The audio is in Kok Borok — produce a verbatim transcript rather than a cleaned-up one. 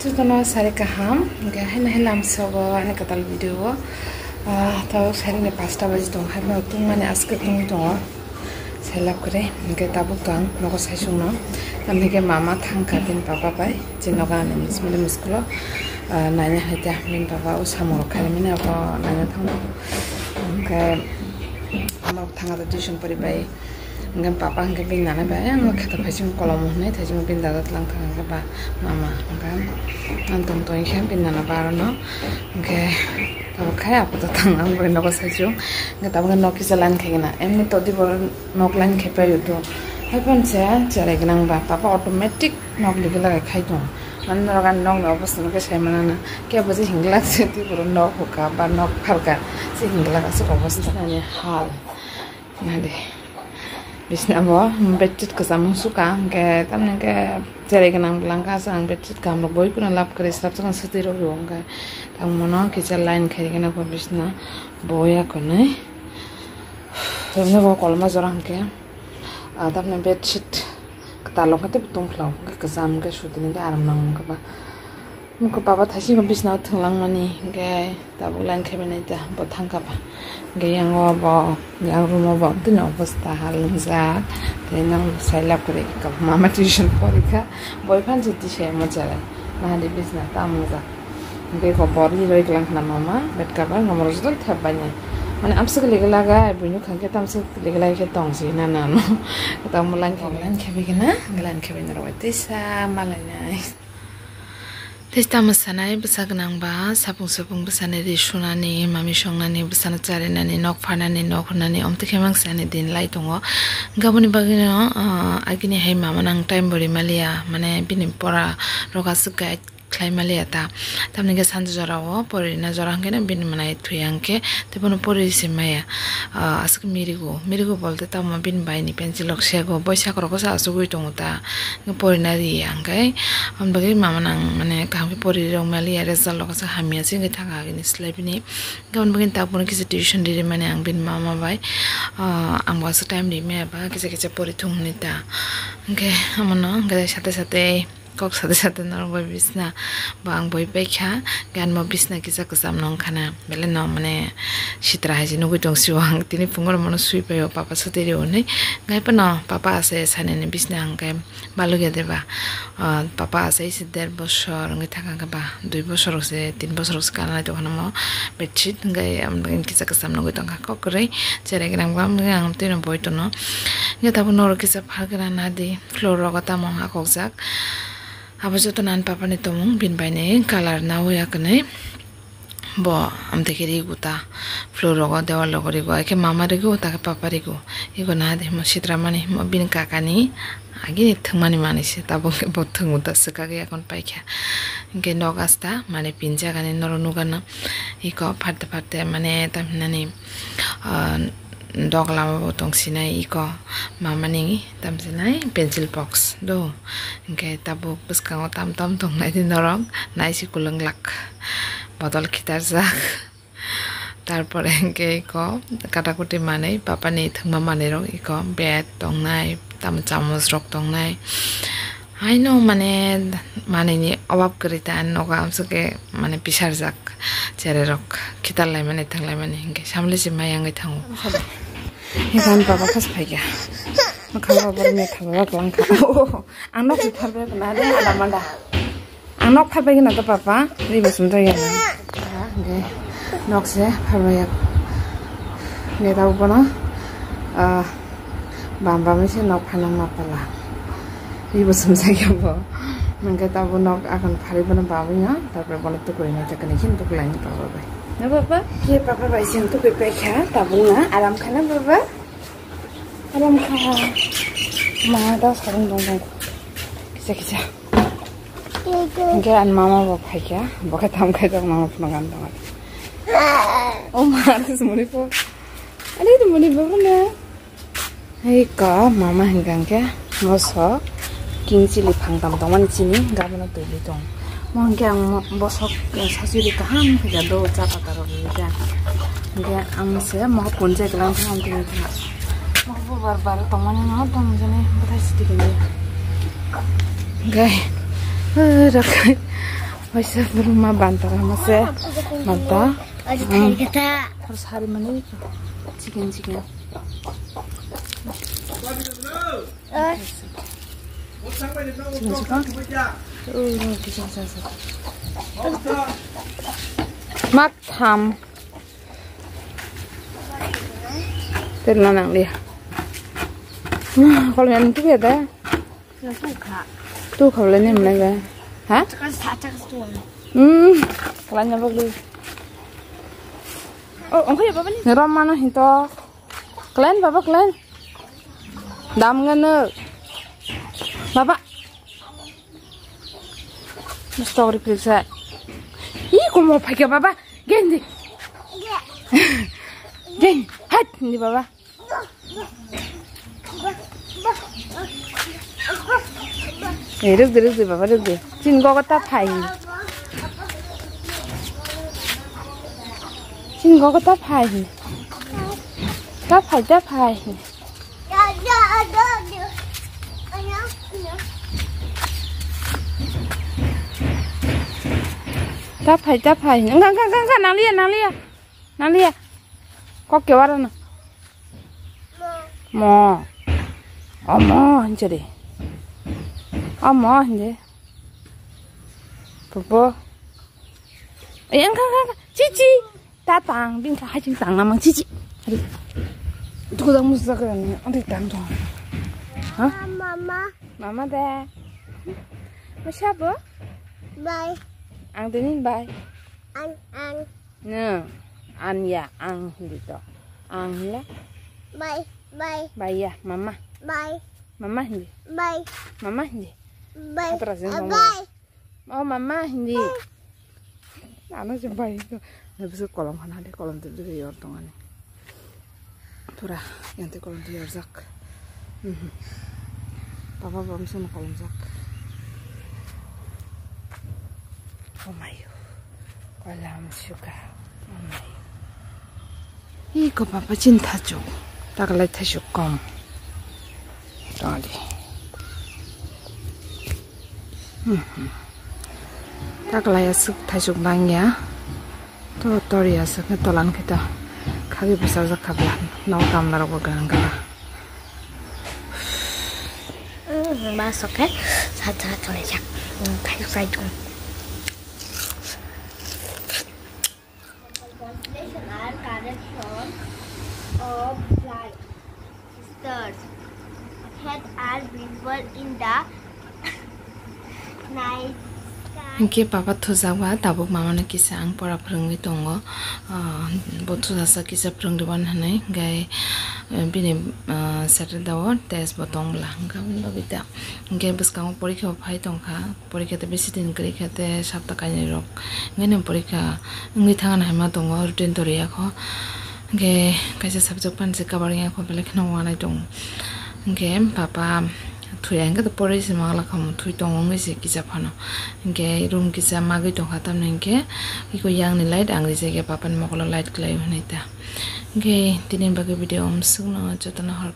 Jotono sari kaham, hwnkhe haino haino lamsogo ani kwtal video o. Ah, tabuk sari ni pasta baji tongo, haino tungmani aske tungwi tongo. Selap kwrwi, hwnkhe tabuk to ang nogo saichung no. Tamni khe mama thangkha bini papa bai, je nogo ani mili muskul o, ah, naina hai ta bini papa o samung rok khaimani abo naina thangkha. Hwnkhe ama thangkha tuition pori bai. Hwnkhe papa hwnkhe bini nana bai, "Ang khe to phaising kolom hwnwi thaising bini dada tlang thang," hwnkhe ba mama hwnkhe ang tong tong khe bini nana ba arono hwnkhe tabuk khai apato thang ang bai nogo saichung. Hwnkhe tabuk nok kisa line khaigena, emni to di bo nok line khaipai udo. Haiphano se cherai gwnang ba papa automatic nok ligi lagai khai tong. Mane norok ani nokni obostha no khe sai manana. Kebo je hinglak se twi borok nok hukha ba nok phalka se hinglak aswk obostha ni hal. Nade. Bisna bo bedsheet kwcham sukha, hwnkhe tamni hwnkhe cherai gwnang bwlangkha, aswk ang bedsheet kaham rok boi kheno lab kwrwi slap swkang swtwi rw rw hwnkhe tamo no kisa line khai gwnang bo bisna bo ya khwnwi. Tamni bo kolma jora hwnkhe, ah, tamni bedsheet kwtal rok khe tongphla hwnkhe kwcham hwnkhe sutini hwnkhe aram nang hwnkhe ba. Nukho baba thaisingno bisnao thwng langmani, hwnkhe tabuk line khaibai nai ta, bo thangkha ba. Hwnkhe yang o bo, yang room o bo, tini obostha hal wngjak. Tei nang sai lab kwrwi kha, mama tuition porikha, boi phan se tisai omo cherai. Nahadi bisna tamo wngjak. Hwnkhe kho bor ni roi glang khna mama, bed cover, ngomorok joto thep bai nai. Mane amswk lega laga, buino khangkhe tamswk lega laga khe tong si na nano. Tamo line khaibai, line khaibai khe na, line khaibai norok bai tisa malai nai. Tei tamo sanai bwsa gwnang ba, sapung sapung bwsani ri sunani, mami songnani, bwsano charinani, nok pharnani, nok hwnani, omtwi khe mang sani din lai tongo. Hwnkhe aboni bagwino, ah, agini hai mama nang time bo rimaliya, mane bini pora rok aswk guide khlai maliya ta. Tamni khe sanjwk jora o pori rina jora hwnkhe no bini mwnai thwi ya hwnkhe tei bono pori se maya. Ah, aswk mirigo, mirigo bolte tamo bini bai ni pencil rok sego, boisak rok se achugwi tongo ta. Porina riya hwnkhe, aboni bagwi mama nang mane kaham khe pori rok maliya, result rok se hamya se wngwi thangkha agini slai bini. Hwnkhe aboni bagwi tabukno kisa tuition ri rimani ang bini mama bai. Ah, ang bo aswk time ri maya ba kisa kisa pori thung hwnwi ta. Hwnkhe amono hwnkhe sate sate kok sate sate norok bai bisna bo ang boi paikha, hwnkhe ani bo bisna kisa kwcham no wngkha na. Belai no mane sitra hai se nugui tong sio ang, tini phungo rok mano sui paio papa sotwi rio hinui. Hwnkhe phano papa asai sanini bisna hwnkhe balugya deba. Ah, papa asai se der bosor wngwi thangkha ba, dui bosor se, tin bosor se kanlai tongkha namo bedsheet hwnkhe amtwini kisa kwcham nugui tongkha kok kwrwi cherai gwnang bwkha wngwi ang twino boi tono. Hwnkhe tabuk norok kisa phalgwna nadi floor rogo tamo hakokjak. Abo joto nan papa ni tongmung bini bai ni colour nawi ya kwnwi. Bo amtwi khe rigo ta, floor rogo, dewal rogo rigo, ai khe mama rigo, ta khe papa rigo. Ego na de mo sitra mani, mo bini kaka ni agi thwngmani manwi se, tabuk khe bo thwngo ta swkagwi yakon paikha. Hwnkhe nok asta mane pinjak ani norok nukgana. Eko pharte pharte mane tamhinani, ah, dok lama bo tongsinai eko mamani tamsinai pencil box do. Hwnkhe tabuk bwskango tam tam tongnai di norok, naisi kwlwng glak. Botol khitarjak. Tarpore hwnkhe eko katakuti manwi, papani thwngma manwirok eko bed tongnai, tamo chamosrok tongnai. Haino mane manwini obab kwrwi ta ani nogo amswk khe mane pisarjak cherai rok khitar laimani thwng laimani hwnkhe samli se mai wngwi thango. Hwnkhe ani baba khas phaikha. Mwkhang rok borok ni thangwi rok langkha. Ang nok se tharbai khna de ada manda. Ang nok phalbai gana to papa, ri bo sumjak ya. Hwnkhe nok se phalbai ya. Hwnkhe tabuk bono, ah, bam bam se nok phalna ma phala. Ri bo sumjak ya bo. Hwnkhe tabuk nok akhon phalwi bono bamwi ya, tarpore bono tukui nai ta kani khin tukulai ni papa bai. Na papa? Ye papa bai se tukui paikha, tabuk na aram khana papa. Aram kha. Ma da sarung dong dong. Kisa kisa. Hwnkhe ani mama bo phaikha, bo khe tam khaijak mama phunukha ani tongmani. O ma, ani se muni bo. Ani to muni bo na. Hai ka mama hwnkha hwnkhe moso king chili phang tam tongmani chini gabana twi tong. Mo hwnkhe ang mo-, bosok, eh, sasuri kaham khaikha do cha pata rok ni khe. Hwnkhe ang se mo punjai kwlang khe ang tini kha. Mo bo bar bar tongmani no tong jani bwthai siti khe. Hwnkhe, eh, rok. Waisa burma banta kama se banta. Aji Hmm. thai kata. Harus hari mana itu? Chicken, chicken. Eh. Chicken, chicken. Oh, no, chicken, chicken, chicken. Mak tham. Terima nang dia. Nah, kalau yang itu ya dah. Tu khablai ni mwnai ba? Ha? Hmm, khlai na bagwi. Oh, ongkha ya baba ni? Rom mano hinto. Khlai baba khlai. Dam ngano. Baba. Story phriksa. Ih, komo phaikha baba. Gendi. Gen. Hat ni baba. Eh, rwk di, rwk di, baba, rwk di. Chini gogo ta phai. Chini gogo ta phai. Ta phai, ta phai. Ta phai, ta phai. Nga, nga, nga, nga, nang lia, nang lia. Nang lia. Kok ke wara na. Mo. Omo, hinchari. Omo, hindi. Popo. Eh, angka, angka, angka. Cici. Tatang, bini kha haching tang namang cici. Hari. Itu kudang musa kaya ni, ante tang dong. Hah? Mama. Mama deh. Masa bo? Bye. Ang tenin bye. Ang, ang. Nw, an ya, ang hindi to. Ang hila. Bye, bye. Bye ya, mama. Bye. Mama hindi. Bye. Mama hindi. Bye. Hatra sin bye. Mama. Oh, mama hindi. Bye. Ano si bye to. Na bisa kolom hana de, kolom tu de yor tong ani. Pura, yang te kolom tu yor zak. Mhm. Papa bom sunu kolom zak. Oh my. Kolam suka. Oh my. Ih, ko papa chin thachuk. Taklai thachuk kom. Tadi. Mhm. Taklai asuk thachuk bangya. To tori asuk na tolan kita. Khagi bwsajak khabla. Nau kamla rok bo gang gala. Mm, masuk eh. Sat sat kali jak. Mm, kayu sai tung. Congratulations are correct son of bright sisters. Head are visible in the night sky. Hingke papa thujak ba tabuk mama no kisa ang pora phwrwngwi tongo. Ah, bo thujasa kisa phwrwngwi ban hwnwi hingke, eh, bini, ah, Saturday o test bo tong bwla hingke aboni bagwi ta hingke bwskango porikha bo phai tongkha. Porikha tei bisi din kwrwi kha tei sapta kainwi rok wngwi porikha wngwi thangna hai ma tongo routine to rwya kho. Hwnkhe kaisa subject phano se cover wngya kho belai kheno wanai tongo. Hwnkhe papa thwi hai hwnkhe to porwi se ma glak kha omo thwi tongo wngwi se kisa phano. Hwnkhe room kisa magwi tongkha tamni hwnkhe eko yang ni light ang rijak ya papa ni mokolo light kwlai hwnwi ta. Hwnkhe tini bagwi video omo swkno jotono hor